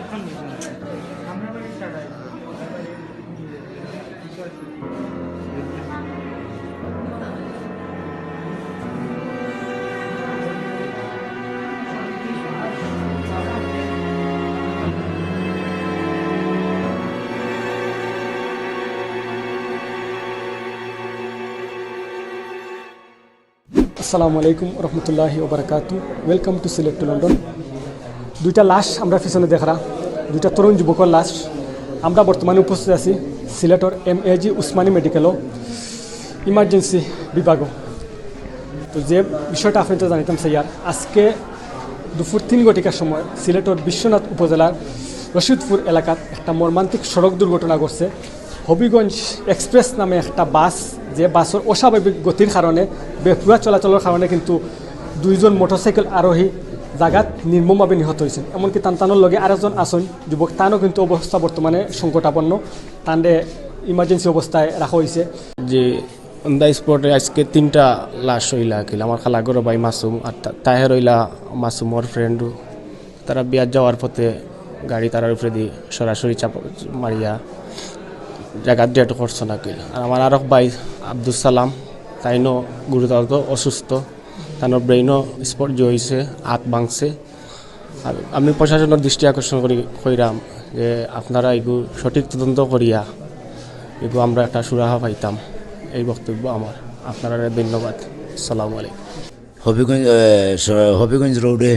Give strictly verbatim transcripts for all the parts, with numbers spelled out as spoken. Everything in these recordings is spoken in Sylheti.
আসসালামু আলাইকুম রহমতুল্লাহি ওবরাকাতু। Welcome to Sylhet to London। দুইটা লাশ আমরা পিছনে দেখরা, দুইটা তরুণ যুবকর লাশ। আমরা বর্তমানে উপস্থিত আছি সিলেটর এমএজি উসমানী মেডিকেলও, ইমার্জেন্সি বিভাগও। তো যে বিষয়টা আপনাদের জানাইতাম চাইয়ার, আজকে দুপুর তিন ঘটিকার সময় সিলেটর বিশ্বনাথ উপজেলার রশিদপুর এলাকাত একটা মর্মান্তিক সড়ক দুর্ঘটনা ঘটছে। হবিগঞ্জ এক্সপ্রেস নামে একটা বাস, যে বাসর অস্বাভাবিক গতির কারণে, বেপরোয়া চলাচলর কারণে কিন্তু দুইজন মোটরসাইকেল আরোহী জাগাত নির্মমভাবে নিহত হইছেন। এমনকি তান তানর লগে আরেকজন আছইন যুবক, তানও কিন্তু অবস্থা বর্তমানে সংকটাপন্ন, তানরে ইমার্জেন্সি অবস্থায় রাখা হইছে। যে on the spot-এ আজকে তিনটা লাশ অইলা কিল। আমার খালাগরো ভাই মাসুম আর তা-, তাহের অইলা মাসুমর ফ্রেন্ড। তারা বিয়াত যাওয়ার পথে গাড়ি তারার উপরে দি সরাসরি চাপ মারিয়া জাগাত ডেড করছে না কিল। আর আমার আরক ভাই আব্দুস সালাম, তাইনও গুরুতর অসুস্থ, তানর ব্রেইনও স্পট হইছে, আত ভাঙছে। আর আমি প্রশাসনের দৃষ্টি আকর্ষণ করি, কইরাম যে আপনারা এগু সঠিক তদন্ত করিয়া এগু আমরা একটা সুরাহা পাইতাম। এই বক্তব্য আমার। আপনারা ধন্যবাদ। আসসালামু আলাইকুম। হবিগঞ্জ, এ, স-, হবিগঞ্জ রোডে,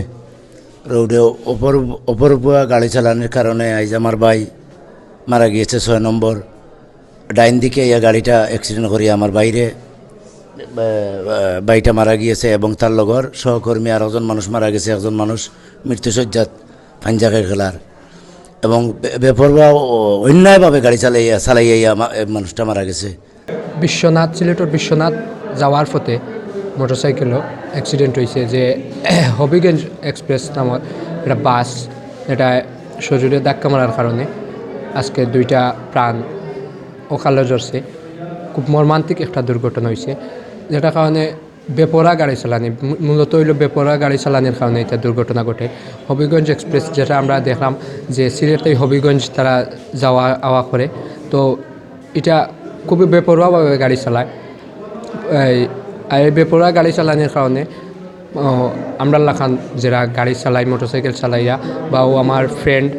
রোডে অপর-, অপরপুয়া গাড়ি চালানির কারণে আইজ আমার ভাই মারা গিয়েছে ছয় নম্বর। ডাইন দিকে ইয়া গাড়িটা অ্যাক্সিডেন্ট করিয়া আমার ভাইরে, এ, এ, ভাইটা মারা গিয়েছে এবং তার লগর সহকর্মী আর একজন মানুষ মারা গেছে, একজন মানুষ মৃত্যুশয্যাত পাঞ্জাকের খেলার এবং বে-, বেপরোয়া ও অন্যায়ভাবে গাড়ি চালাইয়া, চালাইয়া ইয়া মা-, এ, মানুষটা মারা গেছে। বিশ্বনাথ, সিলেটর বিশ্বনাথ যাওয়ার পথে মোটরসাইকেলও অ্যাক্সিডেন্ট হইছে, যে হবিগঞ্জ এক্সপ্রেস নামর একটা বাস, এটা সজোরে ধাক্কা মারার কারণে আজকে দুইটা প্রাণ অকালে ঝরছে। খুব মর্মান্তিক একটা দুর্ঘটনা হইছে, যেটার কারণে বেপরোয়া গাড়ি চালানি, মূ-, মূলত হইল বেপরোয়া গাড়ি চালানির কারণে এটা দুর্ঘটনা ঘটে। হবিগঞ্জ এক্সপ্রেস যেটা আমরা দেখলাম যে সিলেট থেকে হবিগঞ্জ তারা যাওয়া আওয়া করে, তো এটা খুবই বেপরোয়াভাবে গাড়ি চালায়। এই, আর এই বেপরোয়া গাড়ি চালানির কারণে, ও, আমরা লাখান যারা গাড়ি চালাই, মোটরসাইকেল চালাইয়া, বা ও আমার ফ্রেন্ড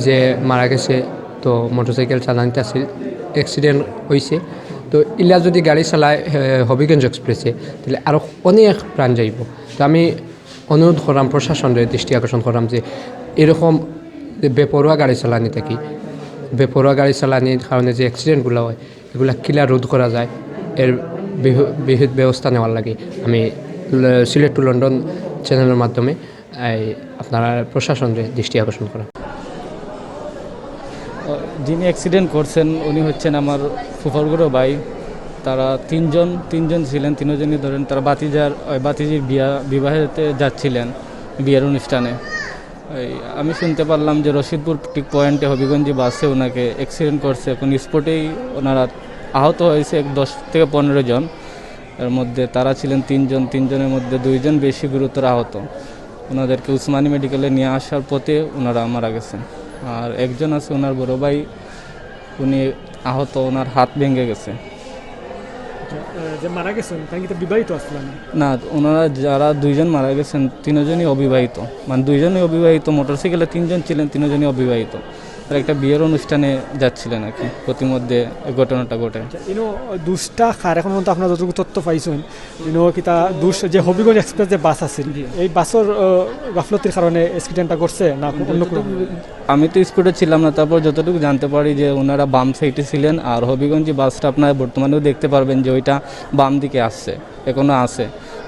যে মারা গেছে, তো মোটরসাইকেল চালানিতে আছিল, অ্যাক্সিডেন্ট হইছে। তো ইলা যদি গাড়ি চালায়, এ, হবিগঞ্জ এক্সপ্রেসে, তাহলে আরও অনেক প্রাণ যাইব। তো আমি অনুরোধ করলাম প্রশাসনরে, দৃষ্টি আকর্ষণ করলাম যে এরকম যে বেপরোয়া গাড়ি চালানি থাকি, বেপরোয়া গাড়ি চালানির কারণে যে অ্যাক্সিডেন্টগুলো হয়, এগুলা কিলা রোধ করা যায়, এর বিহ-, বিহিত ব্যবস্থা নেওয়ার লাগি আমি ল-, সিলেট টু লন্ডন চ্যানেলের মাধ্যমে এই আপনারা প্রশাসনরে দৃষ্টি আকর্ষণ করা। যিনি অ্যাক্সিডেন্ট করছেন, উনি হচ্ছেন আমার ফুফারগুরো ভাই। তারা তিনজন, তিনজন ছিলেন, তিনজনই ধরেন তারা ভাতিজার, ওই ভাতিজির বিয়া, বিবাহেতে যাচ্ছিলেন, বিয়ের অনুষ্ঠানে। এই আমি শুনতে পারলাম যে রশিদপুর টিক পয়েন্টে হবিগঞ্জি বাসে ওনাকে অ্যাক্সিডেন্ট করছে। এখন স্পটেই ওনারা আহত হয়েছে এক দশ থেকে পনেরো জন। এর মধ্যে তারা ছিলেন তিনজন, তিনজনের মধ্যে দুইজন বেশি গুরুতর আহত। ওনাদেরকে উসমানী মেডিকেলে নিয়ে আসার পথে ওনারা মারা গেছেন। আর একজন আছে, ওনার বড় ভাই, উনি আহত, ওনার হাত ভেঙে গেছে। আহ, যে মারা গেছেন, তাই কিন্তু বিবাহিত আসলেন? না, ওনারা যারা দুইজন মারা গেছেন, তিনজনই অবিবাহিত। মানে, দুইজনই অবিবাহিত, মোটরসাইকেলে তিনজন ছিলেন, তিনজনই অবিবাহিত। আর একটা বিয়ের অনুষ্ঠানে যাচ্ছিলেন আর কি, প্রতিমধ্যে এই ঘটনাটা ঘটে। আচ্ছা, ইনো দুষটা কার, এখন পর্যন্ত আপনারা যতটুকু তথ্য পাইছেন, ইনো কিতা দুষ যে হবিগঞ্জ এক্সপ্রেস যে বাস আছিল, জি। এই বাসর, আহ, গাফলতির কারণে অ্যাক্সিডেন্টটা ঘটছে না অন্য কোনো? যতটুকু আমি তো স্পটে ছিলাম না, তারপর যতটুকু জানতে পারি যে ওনারা বাম সাইডে ছিলেন, আর হবিগঞ্জি বাসটা আপনারা বর্তমানেও দেখতে পারবেন যে ওইটা বাম দিকে আসছে, এখনও আছে।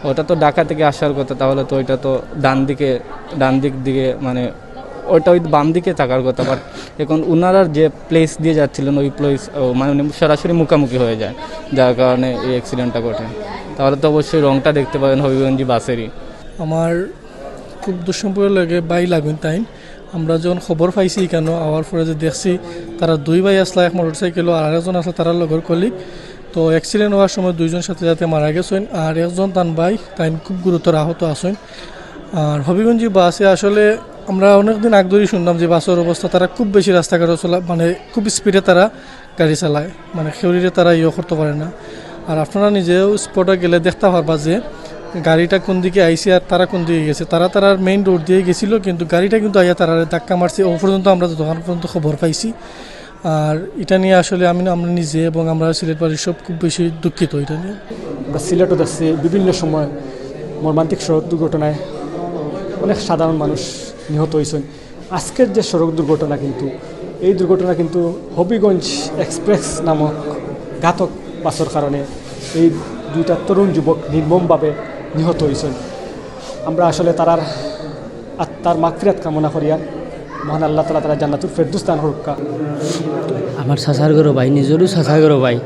ওটা তো ঢাকা থেকে আসার কথা, তাহলে তো ওইটা তো ডান দিকে, ডান দিক দিকে, মানে ওইটা ওই বাম দিকে থাকার কথা, বাট এখন ওনারা যে প্লেস দিয়ে যাচ্ছিলেন ওই প্লেস, মানে উনি সরাসরি মুখামুখি হয়ে যায়, যার কারণে এই অ্যাক্সিডেন্টটা ঘটে। তাহলে তো অবশ্যই রংটা দেখতে পাবেন হবিগঞ্জি বাসেরই। আমার খুব দুঃসম্পর্ক লাগে, ভাই লাগুন তাইন। আমরা যখন খবর পাইছি কেন, আওয়ার পরে যে দেখছি, তারা দুই ভাই আসলা, এক মোটরসাইকেলও, আর আরেকজন আসলা তারার লগর কলিগ। তো অ্যাক্সিডেন্ট হওয়ার সময় দুইজন সাথে সাথে মারা গেছেন, আর একজন তান ভাই, তাইন খুব গুরুতর আহত আছেন। আর হবিগঞ্জি বাসে আসলে আমরা অনেকদিন আগ ধরেই শুনতাম যে বাসর অবস্থা, তারা খুব বেশি রাস্তাঘাটও চলা, মানে, খুব স্পিডে তারা গাড়ি চালায়, মানে, কেউরে তারা ইয়ে করতে পারে না। আর আপনারা নিজেও স্পটে গেলে দেখতা পারবা যে গাড়িটা কোন দিকে আইছে আর তারা কোন দিকে গেছে। তারা তারার মেইন রোড দিয়ে গেছিল, কিন্তু গাড়িটা কিন্তু আইয়া তারারে ধাক্কা মারছে। ও পর্যন্ত আমরা যতক্ষণ পর্যন্ত খবর পাইছি। আর এটা নিয়ে আসলে আমি, আমরা নিজে এবং আমরা সিলেটবাসী সব খুব বেশি দুঃখিত এটা নিয়ে। আমরা সিলেটও দেখছি বিভিন্ন সময় মর্মান্তিক সড়ক দুর্ঘটনায় অনেক সাধারণ মানুষ নিহত হয়েছেন। আজকের যে সড়ক দুর্ঘটনা, কিন্তু এই দুর্ঘটনা কিন্তু হবিগঞ্জ এক্সপ্রেস নামক ঘাতক বাসের কারণে এই দুইটা তরুণ যুবক নির্মমভাবে নিহত হয়েছেন। আমরা আসলে তারার আত্মার মাগফিরাত কামনা করিয়ার মহান আল্লাহ তাআলা তারা জান্নাতুল ফেরদৌস দান করুক্কা। আমার চাচার ঘরো ভাই, নিজরও চাচার ঘরো ভাই।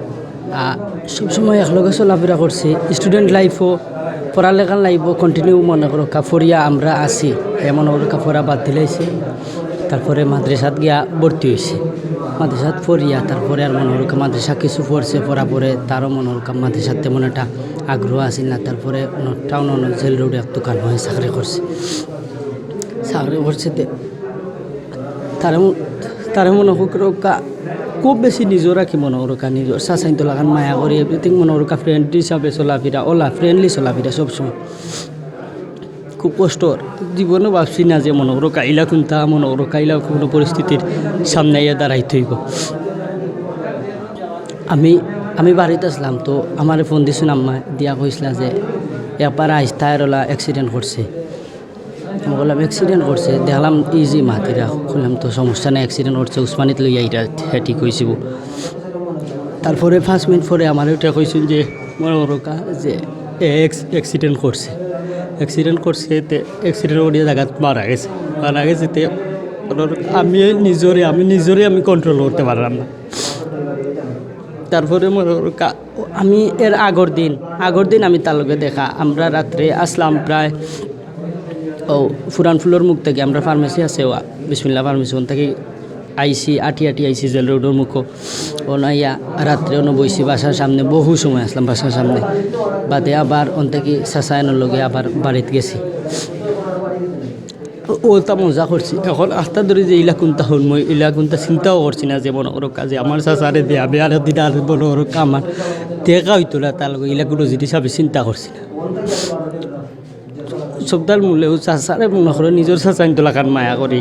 আ, সবসময় একলগে চলাফেরা করছি। স্টুডেন্ট লাইফও, পড়ালেখার লাইফও কন্টিনিউ মনে করো কা পড়িয়া আমরা আছি। এ মনে করো কা পড়া বাদ দিলাইছে। তারপরে মাদ্রাসাত গিয়া ভর্তি হইছে। মাদ্রাসাত পড়িয়া তারপরে আর মনে করো কা মাদ্রাসা কিছু পড়ছে, পড়া পরে তারও মনে করো কা মাদ্রাসাত তেমন একটা আগ্রহ আছিল না। তারপরে অন্য টাউন, অন্য জেল রোডে এক দোকান হয় চাকরি করছে। চাকরি করছে তে তারে ম-, তারে মনে করো কা খুব বেশি নিজর রাখি মনে করো কা নিজর চাচাইন্তর লাখান মায়া করি, এভরিথিং মনে করো কা ফ্রেন্ড হিসাবে চলাফেরা, ওলা ফ্রেন্ডলি চলাফেরা সবসময়। খুব কষ্ট, জীবনও ভাবছি না যে মনে করো কা ইলা কুন্তা, মনে করো কা ইলা কোনো পরিস্থিতির সামনে আইয়া দাঁড়াইতে হইব। আমি, আমি বাড়িত আসলাম তো আমারে ফোন দিছইন আম্মা দিয়া কইছলা যে একবার আইস তার ওলা অ্যাক্সিডেন্ট করছে। আমি বললাম, "অ্যাক্সিডেন্ট করছে?" দেখলাম, "ইজি মাতিরা।" বললাম, "তো সমস্যা নাই, অ্যাক্সিডেন্ট করছে, উসমানিত লইয়া ইটা, হ্যাঁ, ঠিক হইছিল।" তারপরে পাঁচ মিনিট পরে আমার ওটা কইছিল যে, মনে করো কা-, যে এক্স-, অ্যাক্সিডেন্ট করছে, অ্যাক্সিডেন্ট করছে, তে অ্যাক্সিডেন্ট করিয়া জায়গাত মারা গেছে, মারা গেছে। তে মনে করো আমি নিজরে, আমি নিজরে আমি কন্ট্রোল করতে পারলাম না। তারপরে মনে করো কা-, আমি এর আগর দিন, আগর দিন আমি তার লগে দেখা, আমরা রাত্রে আসলাম প্রায় ও ফুরান ফুলর মুখ থেকে, আমরা ফার্মেসি আছে, ও বিসমিল্লা ফার্মেসি, ওন থেকে আইছি, আটি আটি আইছি জেল রোডর মুখো। ওন আইয়া রাত্রে ওন বইছি বাসার সামনে, বহু সময় আসলাম বাসার সামনে। বাদে আবার ওন থেকে চাচাইনর লগে আবার বাড়িত গেছি। ও, ওটা মজা করছি। এখন আস্তা ধরে যে ইলা কুন্তা হন, মই ইলা কুন্তা চিন্তাও করছি না যে মনে করো কাজে আমার চাচারে দিয়া আমি আরেক দিন আর মনে করো আমার দেখা হইতো না, তার লগে ইলা কোনো জিনিস আমি চিন্তা করছি না। সবদার মূলেও চাচারে মনে করো নিজর চাচাইন্তর লাখান মায়া করি,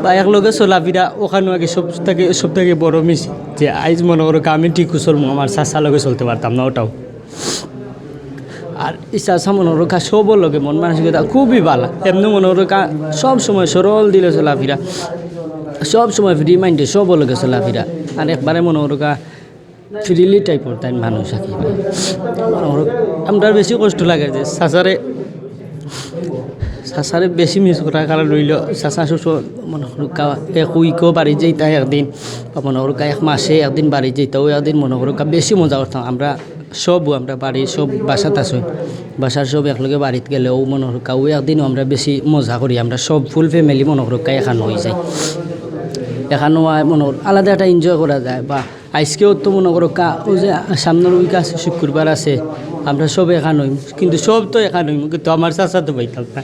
বা একলগে চলাফিরা, ওখানো আগে সব থেকে, সব থেকে বড় মিস যে আইজ মনে করো আমি ঠিক চলমু, আমার চাচার লগে চলতে পারতাম না ওটাও। আর এই চাচা মনে করো কা সবর লগে মন মানসিকতা খুবই ভালা, এমনি মনে করো কা সব সময় সরল দিলে চলাফিরা, সব সময় ফ্রি মাইন্ডে সবর লগে চলাফিরা। আর একবারে মনে করো কা ফ্রিলি টাইপর তাই মানুষ আর কি। মনে করো, আমরা বেশি কষ্ট লাগে যে চাচারে, চাচারে বেশি মিস করার কারণ হইল চাচা শ্বশুর মনে করো কা এক উইকও বাড়ি যাইতা একদিন, বা মনে করো কা এক মাসে একদিন বাড়ি যাইতা, ওই একদিন মনে করো কা বেশি মজা করতাম আমরা। সব আমরা বাড়ির সব বাসাত আছে, বাসার সব একলগে বাড়িত গেলে ও মনে করো কা ওই একদিনও আমরা বেশি মজা করি, আমরা সব ফুল ফ্যামিলি মনে করো কা এখানো হয়ে যায়। এখানো আয় মনে করো আলাদা একটা এনজয় করা যায়। বা আজকেও তো মনে করো কা ও যে সামনের উইক আছে, শুক্রবার আছে, আমরা সব এখানো হইমু, কিন্তু সব তো এখানো হইমু, কিন্তু আমার চাচা তো পাইতাম না।